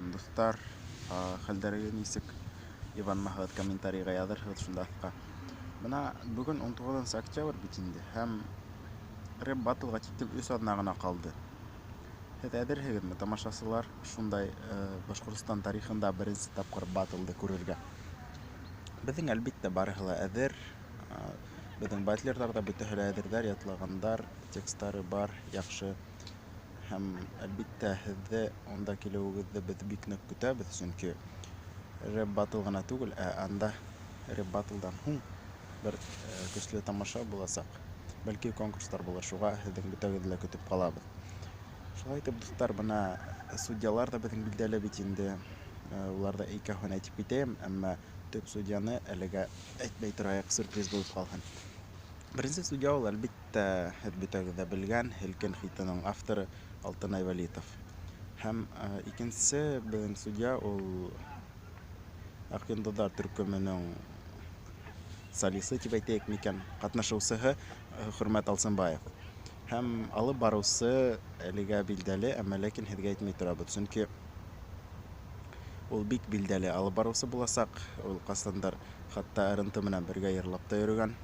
Сәләм, дуҫтар! Хәлдәрегеҙ нисек? Ибанмаһағыҙ, комментарийға яҙырһығыҙ шунда аҫҡа. Бына бөгөн 19 октябрь бит инде, һәм рэп баттлға тиктем 3 аҙна ғына ҡалды. Һеҙ әҙерһегеҙме, тамашасылар, шундай Башҡортостан тарихында беренсе тапҡыр баттлды күрергә? Беҙҙең, әлбиттә, барыһы ла әҙер. Беҙҙең батлерҙар ҙа бөтәһе лә әҙерҙәр, ятлағандар, тексттары бар, яҡшы. Һәм, әлбиттә, һеҙҙе унда килеүегеҙҙе беҙ бик ныҡ көтәбеҙ, сөнки рэп баттл ғына түгел, ә анда рэп баттлдан һуң бер көслө тамаша буласаҡ. Бәлки, конкурстар булыр, шуға һеҙҙең бөтәгеҙҙе лә көтөп ҡалабыҙ. Шулай итеп, дуҫтар, бына судьялар ҙа беҙҙең билдәле бит инде. Уларҙы икәүһен әйтеп китәйем, әммә төп судьяны әлегә әйтмәй торайыҡ, сюрприз булып ҡалһын. Беренсе судья ул, әлбиттә, һеҙ бөтәгеҙ ҙә белгән «Һелкен» хитының авторы Алтынай Вәлитов. Һәм икенсе беҙҙең судья ул «Аҡ йондоҙҙар» төркөмөнөң солисы тип әйтәйек микән, ҡатнашыусыһы Хөрмәт Алсынбаев. Һәм алып барыусы әлегә билдәле, әммә ләкин һеҙгә әйтмәй торабыҙ, сөнки ул бик билдәле алып барыусы буласаҡ. Ул ҡасандыр хатта РНТ менән бергә йырлап та йөрөгән.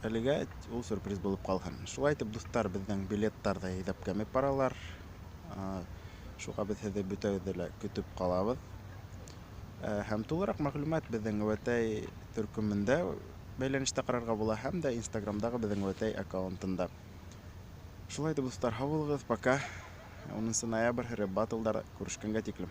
Әлегә ул сюрприз булып ҡалһын. Шулай итеп, дуҫтар, беҙҙең билеттар ҙа әйҙәп кәмеп баралар. Шуға беҙ һеҙҙе бөтәгеҙҙе лә көтөп ҡалабыҙ. Һәм тулыраҡ мәғлүмәт беҙҙең Өәтәй төркөмөндә бәйләнештә ҡарарға була һәм дә Инстаграмдағы беҙҙең Өәтәй аккаунтында. Шулай итеп, дуҫтар, һау булығыҙ, пока. 10 ноябрь рэп баттлдар күрешкәнгә тиклем.